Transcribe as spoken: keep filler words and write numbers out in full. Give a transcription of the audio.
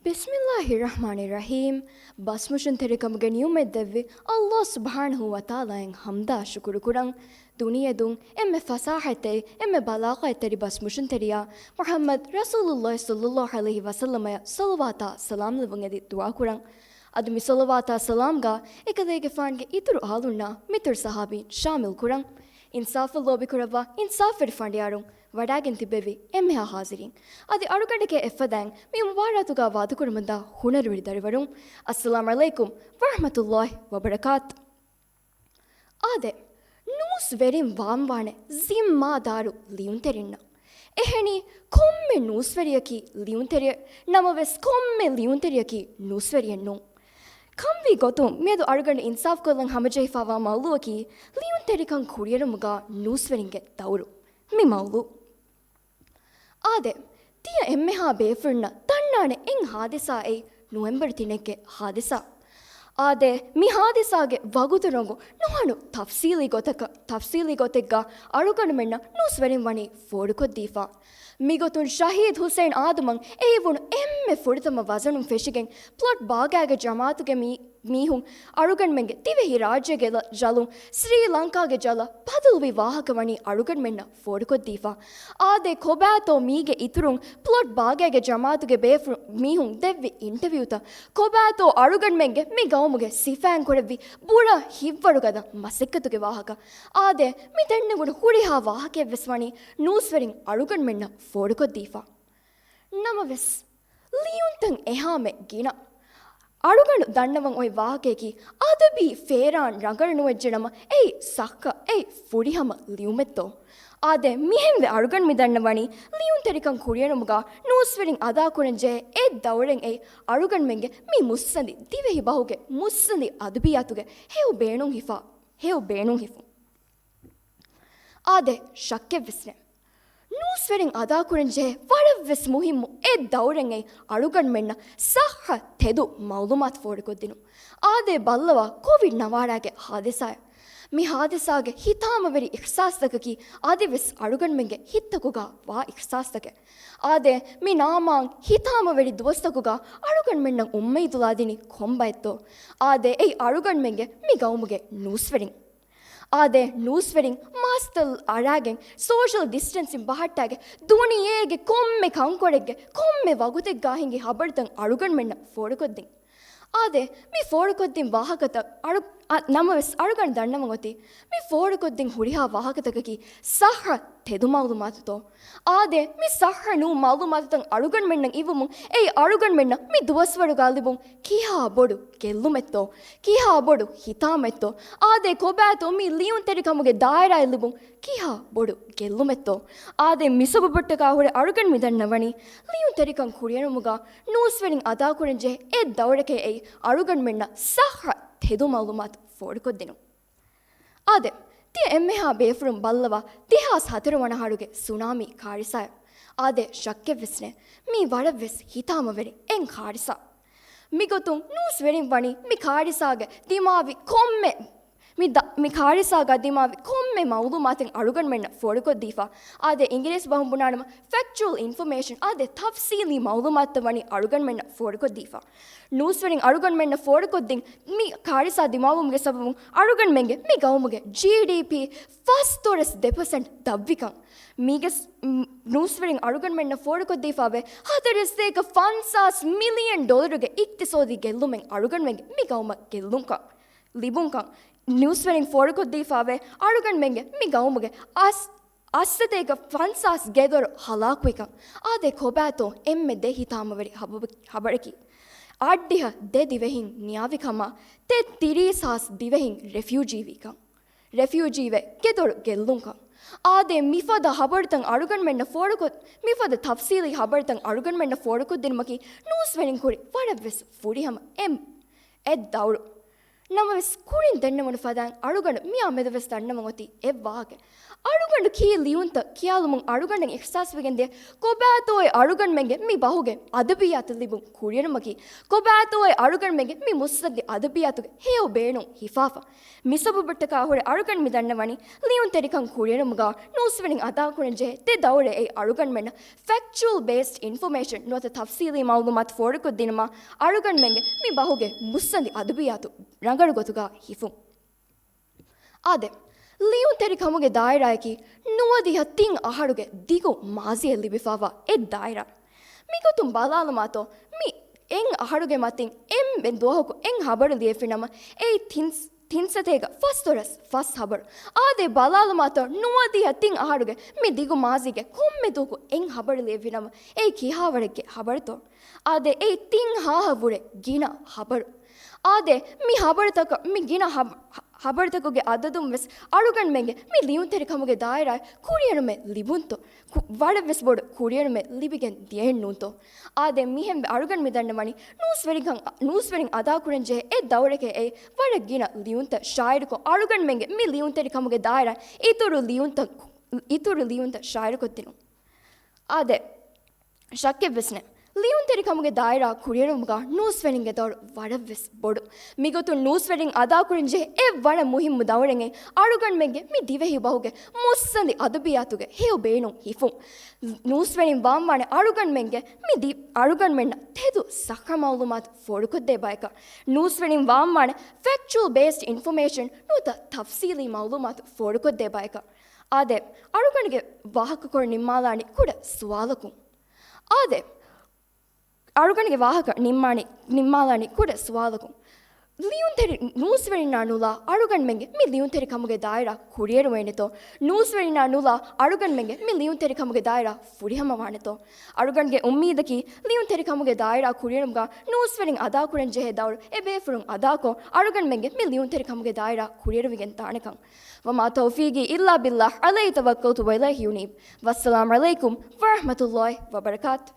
ބިސްމިއްލާހި ރަޙްމާނި ރަޙީމް. ބަސްމުށުންތެރިކަމުގެ ނިޢުމަތް ދެއްވި އައްލާހު ސުބްޙާނަހޫ ވަތަޢާލާއަށް ޙަމްދާ ޝުކުރު ކުރަން. ދުނިޔެ ދުން އެންމެ ފަސާޙަތްތެރި، އެންމެ ބަލާޣަތްތެރި ބަސްމުށުންތެރިޔާ މުޙައްމަދު ރަސޫލުއްލާހި ޞައްލައްލާހު ޢަލައިހި ވަސައްލަމަށް ޞަލަވާތާ ސަލާމް ލެއްވުން އެދި ދުޢާ ކުރަން. އަދި މި ޞަލަވާތާ ސަލާމްގަ އެކަލޭގެފާނުގެ އިތުރު އަހުލުންނާ މިތުރު ޞަޙާބީން ޝާމިލް ކުރަން. އިންސާފު ލޯބިކުރައްވާ އިންސާފުވެރި ފަނޑިޔާރުން ވަޑާގެން ތިއްބެވި އެންމެހާ ޙާޟިރީން. އަދި އަޅުގަނޑެކޭ އެއްފަދައިން މި މުބާރާތުގަ ވާދަކުރަމުންދާ ހުނަރުވެރި ދަރިވަރުން، އައްސަލާމް ޢަލައިކުމް ވަރަޙްމަތުﷲި ވަބަރަކާތު. އާދެ، ނޫސްވެރިން ވާންވާނެ ޒިންމާދާރު ލިޔުންތެރިންނަށް. އެހެނީ، ކޮންމެ ނޫސްވެރިޔަކީ ލިޔުންތެރިއެއް، ނަމަވެސް ކޮންމެ ލިޔުންތެރިޔަކީ ނޫސްވެރިއެއް ނޫން. ކަންވީ ގޮތުން، މިއަދު އަޅުގަނޑު އިންސާފުކޮށްލަން ހަމަޖެހިފައިވާ މައުޟޫއަކީ، ލިޔުންތެރިކަން ކުރިއެރުމުގަ ނޫސްވެރިންގެ ދައުރު. މި މައުޟޫ. އާދެ، ތިޔަ އެންމެހާ ބޭފުޅުންނަށް ދަންނާނެ އެއް ހާދިސާއެއް، ނޮވެމްބަރު ތިނެއްގެ ހާދިސާ. އާދެ، މި ހާދިސާގެ ވަގުތު ރޮނގު ނުހަނު ތަފްސީލީ ގޮތަކަށް، ތަފްސީލީ ގޮތެއްގަ އަޅުގަނޑުމެންނަށް ނޫސްވެރިން ވަނީ ފޯރުކޮށްދީފަ. މިގޮތުން ޝަހީދު ޙުސައިން އާދަމަށް އެ އިވުނު އެންމެ ފުރަތަމަ ވަޒަނުން ފެށިގެން ޕްލޮޓް ބާގާގެ ޖަމާއަތުގެ މީ، މީހުން އަޅުގަނޑުމެންގެ ދިވެހި ރާއްޖޭގެ ލަ-، ޖަލުން ސްރީ ލަންކާގެ ޖަލަށް ބަދަލުވި ވާހަކަ ވަނީ އަޅުގަނޑުމެންނަށް ފޯރުކޮށްދީފަ. އާދެ، ކޮބާތޯ މީގެ އިތުރުން ޕްލޮޓް ބާގާގެ ޖަމާއަތުގެ ބޭފުޅުން މީހުން ދެއްވި އިންޓަވިއުތައް؟ ކޮބާތޯ އަޅުގަނޑުމެންގެ މި ގައުމުގެ ސިފައިން ކުރެއްވި ބުރަ ހިތްވަރުގަދަ މަސައްކަތުގެ ވާހަކަ؟ އާދެ، މި ދެންނެވުނު ހުރިހާ ވާހަކައެއްވެސް ވަނީ ނޫސްވެރިން އަޅުގަނޑުމެންނަށް ފޯރުކޮށްދީފަ. ނަމަވެސް، ލިޔުންތައް އެހާމެ ގިނަ. އަޅުގަނޑު ދަންނަވަން އޮތް ވާހަކަޔަކީ، އަދަބީ ފޭރާން ރަނގަޅު ނުވެއްޖެނަމަ، އެއީ ސައްހަ، އެއީ ފުރިހަމަ ލިޔުމެއްތޯ؟ އާދެ، މިހެންވެ އަޅުގަނޑު މި ދަންނަވަނީ، ލިޔުންތެރިކަން ކުރިއެރުމުގަ ނޫސްވެރިން އަދާކުރަން ޖެހޭ އެއް ދައުރެއް އެއީ، އަޅުގަނޑުމެންގެ މި މުއްސަނދި ދިވެހި ބަހުގެ މުއްސަނދި އަދަބިއްޔާތުގެ ހެޔޮ ބޭނުން ހިފާ، ހެޔޮ ބޭނުން ހިފުން. އާދެ، ޝައްކެއްވެސް ނެތް. ނޫސްވެރިން އަދާކުރަން ޖެހޭ ވަރަށްވެސް މުހިއްމު އެއް ދައުރެއް އެއީ އަޅުގަނޑުމެންނަށް ސައްހަ ތެދު މައުލޫމާތު ފޯރުކޮށްދިނުން. އާދެ، ބައްލަވާ ކޮވިޑް ނަވާރާގެ ހާދިސާއެއް. މި ހާދިސާގެ ހިތާމަވެރި އިޙްސާސްތަކަކީ އަދިވެސް އަޅުގަނޑުމެންގެ ހިތްތަކުގަ ވާ އިޙްސާސްތަކެއް. އާދެ، މި ނާމާން ހިތާމަވެރި ދުވަސްތަކުގަ އަޅުގަނޑުމެންނަށް އުއްމީދުލާދިނީ ކޮންބައެއްތޯ؟ އާދެ، އެއީ އަޅުގަނޑުމެންގެ މި ގައުމުގެ ނޫސްވެރިން. އާދެ، ނޫސްވެރިން މާސްކްތައް އަރާގެން، ސޯޝަލް ޑިސްޓެންސިން ބަހައްޓާގެ، ދުނިޔޭގެ ކޮންމެ ކަންކޮޅެއްގެ ކޮންމެ ވަގުތެއްގާ ހިނގި ހަބަރުތައް އަޅުގަނޑުމެންނަށް ފޯރުކޮށްދިން. އާދެ، މި ފޯރުކޮށްދިން ވާހަކަތައް އަޅު-، އަ، ނަމަވެސް އަޅުގަނޑު ދަންނަވަން އޮތީ، މި ފޯރުކޮށްދިން ހުރިހާ ވާހަކަތަކަކީ ސައްހަ ތެދު މައުލޫމާތުތޯ؟ އާދެ، މި ސައްހަ ނޫން މައުލޫމާތުތައް އަޅުގަނޑުމެންނަށް އިވުމުން، އެއީ އަޅުގަނޑުމެންނަށް މި ދުވަސްވަރުގާ ލިބުން ކިހާ ބޮޑު ގެއްލުމެއްތޯ؟ ކިހާ ބޮޑު ހިތާމައެއްތޯ؟ އާދެ، ކޮބާތޯ މި ލިޔުންތެރިކަމުގެ ދާއިރާއަށް ލިބުން ކިހާ ބޮޑު ގެއްލުމެއްތޯ؟ އާދެ، މި ސަބަބަށްޓަކާ ހުރެ އަޅުގަނޑު މި ދަންނަވަނީ، ލިޔުންތެރިކަން ކުރިއެރުމުގަ ނޫސްވެރިން އަދާކުރަން ޖެހޭ އެއް ދައުރެކޭ އެއީ އަޅުގަނޑުމެންނަށް ސައްހަ ތެދު މައުލޫމާތު ފޯރުކޮށްދިނުން. އާދެ، ތިޔަ އެންމެހާ ބޭފުޅުން ބައްލަވާ ދެހާސް ހަތަރު ވަނަ އަހަރުގެ ސުނާމީ ކާރިސާއެއް. އާދެ، ޝައްކެއްވެސް ނެތް، މީ ވަރަށްވެސް ހިތާމަވެރި އެއް ކާރިސާ. މިގޮތުން ނޫސްވެރިން ވަނީ މި ކާރިސާގެ ދިމާވި ކޮންމެ، މި ދަ-، މި ކާރިސާގަ ދިމާވި ކޮންމެ މައުލޫމާތެއް އަޅުގަނޑުމެންނަށް ފޯރުކޮށްދީފަ. އާދެ، އިނގިރޭސި ބަހުން ބުނާނަމަ ފެކްޗުއަލް އިންފޮމޭޝަން، އާދެ، ތަފްސީލީ މައުލޫމާތުތައް ވަނީ އަޅުގަނޑުމެންނަށް ފޯރުކޮށްދީފަ. ނޫސްވެރިން އަޅުގަނޑުމެންނަށް ފޯރުކޮށްދިން މި ކާރިސާ ދިމާވުމުގެ ސަބަބުން އަޅުގަނޑުމެންގެ މި ގައުމުގެ ޖީޑީޕީ ފަސްދޮޅަސް ދެ ޕަސެންޓް ދަށްވިކަން. މީގެ ސް-، ނޫސްވެރިން އަޅުގަނޑުމެންނަށް ފޯރުކޮށްދީފަވޭ ހަތަރެއް ސަތޭކަ ފަންސާސް މިލިއަން ޑޮލަރުގެ އިޤްތިޞާދީ ގެއްލުމެއް އަޅުގަނޑުމެންގެ މި ގައުމަށް ގެއްލުންކަން، ލިބުންކަން. ނޫސްވެރިން ފޯރުކޮށްދީފަވޭ އަޅުގަނޑުމެންގެ މި ގައުމުގެ އަސް-، އަށް ސަތޭކަ ފަންސާސް ގެދޮރު ހަލާކުވިކަން. އާދެ، ކޮބާތޯ އެންމެ ދެ ހިތާމަވެރި ހަބަ-، ހަބަރަކީ؟ އަށްޑިހަ ދެ ދިވެހިން ނިޔާވިކަމާ، ތެ ތިރީސް ހާސް ދިވެހިން ރެފިއުޖީވީކަން. ރެފިއުޖީވެ ގެދޮރު ގެއްލުންކަން. އާދެ، މިފަދަ ހަބަރުތައް އަޅުގަނޑުމެންނަށް ފޯރުކޮށް، މިފަދަ ތަފްސީލީ ހަބަރުތައް އަޅުގަނޑުމެންނަށް ފޯރުކޮށްދިނުމަކީ ނޫސްވެރިން ކުރި ވަރަށްވެސް ފުރިހަމަ އެއް، އެއް ދައުރު. ނަމަވެސް ކުރިން ދެންނެވުނު ފަދައިން އަޅުގަނޑު މިއާ މެދުވެސް ދަންނަވަން އޮތީ އެއް ވާހަކަ. އަޅުގަނޑު ކީ ލިޔުންތައް ކިޔާލުމުން އަޅުގަނޑަށް އިޙްސާސްވެގެންދޭ ކޮބާތޯއޭ އަޅުގަނޑުމެންގެ މި ބަހުގެ އަދަބިއްޔާތު ލިބުން ކުރިއެރުމަކީ، ކޮބާތޯއޭ އަޅުގަނޑުމެންގެ މި މުއްސަނދި އަދަބިއްޔާތުގެ ހެޔޮ ބޭނުން ހިފާފަ. މި ސަބަބަށްޓަކާ ހުރެ އަޅުގަނޑު މި ދަންނަވަނީ ލިޔުންތެރިކަން ކުރިއެރުމުގަ ނޫސްވެރިން އަދާކުރަންޖެހޭ ދެ ދައުރެއް އެއީ އަޅުގަނޑުމެންނަށް ފެކްޗުއަލް ބޭސްޑް އިންފޮމޭޝަން ނުވަތަ ތަފްސީލީ މައުލޫމާތު ފޯރުކޮށްދިނުމަށް އަޅުގަނޑުމެންގެ މި ބަހުގެ މުއްސަނދި އަދަބިއްޔާތު ރަނގަޅު ގޮތުގަ ހިފުން. އާދެ، ލިޔުންތެރިކަމުގެ ދާއިރާއަކީ ނުވަދިހަ ތިން އަހަރުގެ ދިގު މާޒީއެއް ލިބިފައިވާ އެއް ދާއިރާ. މިގޮތުން ބަލާލަމާތޯ، މި އެއް އަހަރުގެ މަތިން އެންމެ ދުވަހަކު އެއް ހަބަރު ލިޔެފިނަމަ، އެއީ ތިން، ތިން ސަތޭކަ ފަސް ދޮޅަސް ފަސް ހަބަރު. އާދެ، ބަލާލަމާތޯ، ނުވަދިހަ ތިން އަހަރުގެ މި ދިގު މާޒީގެ ކޮންމެ ދުވަހަކު އެއް ހަބަރު ލިޔެފިނަމަ، އެއީ ކިހާވަރެއްގެ ހަބަރުތޯ؟ އާދެ، އެއީ ތިން ހާހަށް ވުރެ ގިނަ ހަބަރު. އާދެ، މި ހަބަރުތަކަށް، މި ގިނަ ހަބަ-، ހަ-، ހަބަރުތަކުގެ އަދަދުން ވެސް އަޅުގަނޑުމެންގެ މި ލިޔުންތެރިކަމުގެ ދާއިރާއަށް ކުރިއެރުމެއް ލިބުންތޯ؟ ކު-، ވަރަށް ވެސް ބޮޑު ކުރިއެރުމެއް ލިބިގެން ދިޔައެއްނޫންތޯ؟ އާދެ، މިހެން އަޅުގަނޑު މި ދަންނަވަނީ ނޫސްވެރިކަން، ނޫސްވެރިން އަދާކުރަންޖެހޭ އެއް ދައުރެކޭ އެއީ ވަރަށް ގިނަ ލިޔުންތައް ޝާއިޢުކޮށް، އަޅުގަނޑުމެންގެ މި ލިޔުންތެރިކަމުގެ ދާއިރާއަށް އިތުރު ލިޔުންތައް، އިތުރު ލިޔުންތައް ޝާއިޢުކޮށްދިނުން. އާދެ، ޝައްކެއްވެސް ނެތް. ލިޔުންތެރިކަމުގެ ދާއިރާ ކުރިއެރުމުގަ ނޫސްވެރިންގެ ދައުރު ވަރަށްވެސް ބޮޑު. މިގޮތުން ނޫސްވެރިން އަދާކުރަންޖެހޭ އެއް ވަރަށް މުހިއްމު ދައުރެއް އެއީ އަޅުގަނޑުމެންގެ މި ދިވެހި ބަހުގެ މުއްސަނދި އަދަބިއްޔާތުގެ ހެޔޮ ބޭނުން ހިފުން. ނޫސްވެރިން ވާންވާނެ އަޅުގަނޑުމެންގެ މި ދި-، އަޅުގަނޑުމެންނަށް ތެދު ސައްހަ މައުލޫމާތު ފޯރުކޮށްދޭ ބަޔަކަށް. ނޫސްވެރިން ވާންވާނެ ފެކްޗުއަލް ބޭސްޑް އިންފޮމޭޝަން ނުވަތަ ތަފްސީލީ މައުލޫމާތު ފޯރުކޮށްދޭ ބަޔަކަށް. އާދެ، އަޅުގަނޑުގެ ވާހަކަކޮޅު ނިންމާލާނީ ކުޑަ ސުވާލަކުން. އާދެ، އަޅުގަނޑުގެ ވާހަކަ ނިންމާނީ، ނިންމާލާނީ ކުޑަ ސުވާލަކުން. ލިޔުންތެރި ނޫސްވެރިންނާ ނުލާ އަޅުގަނޑުމެންގެ މި ލިޔުންތެރިކަމުގެ ދާއިރާ ކުރިއެރުވޭނެތޯ؟ ނޫސްވެރިންނާ ނުލާ އަޅުގަނޑުމެންގެ މި ލިޔުންތެރިކަމުގެ ދާއިރާ ފުރިހަމަވާނެތޯ؟ އަޅުގަނޑުގެ އުއްމީދަކީ ލިޔުންތެރިކަމުގެ ދާއިރާ ކުރިއެރުމުގަ ނޫސްވެރިން އަދާކުރަންޖެހޭ ދައުރު އެބޭފުޅުން އަދާކޮށް، އަޅުގަނޑުމެންގެ މި ލިޔުންތެރިކަމުގެ ދާއިރާ ކުރިއެރުވިގެން ދާނެކަން. وما توفيقي إلا بالله، عليه توكلت وإليه أنيب. والسلام عليكم ورحمة الله وبركاته.